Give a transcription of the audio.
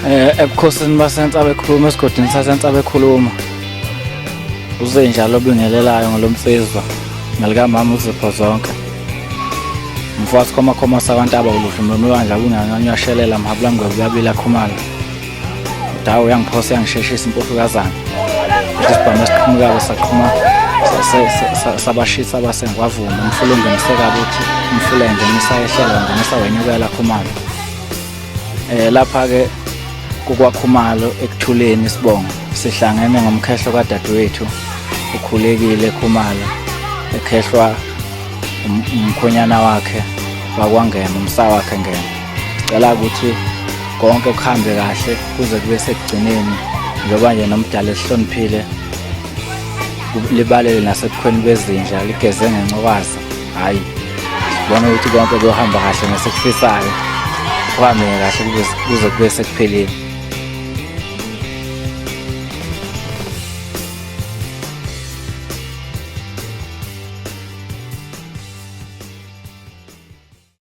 Ebukhosini baseNtsaba ekhuluma esigodini saseNtsaba ekhuluma. Uzenjalo obingelelayo ngolomsizwa ngelikamama uzipho zonke. Mfowethu khomakhoma sakantaba uluhlu mlomo bandla kunganganywa uyashelela mhabula ngwebu uyabila khumalo. Dawo uyangiphosa uyangisheshisa impofukazana. Isibhamu esiqhumukako saqhuma sabashisa abasengwavuma umfula ungeniseka buthi umfula engenisa ehlela ungenisa wenyukela khumalo. Lapha ke kukwaKhumalo ekuthuleni isibongo sihlangene ngomkhehlo kadadewethu ukhulekile Khumalo ekhehlwa umkhwenyana wakhe wakwaNgema umsa wakhe Ngema. Sicela ukuthi konke kuhambe kahle kuze kube sekugcineni njengoba nje nomdala esihloniphile libalele nasebukhweni bezinja ligeze ngencokazi. Hhayi, sibona ukuthi konke kuyohamba kahle nesikufisayo kuhambe kahle kuze kube sekupheleni.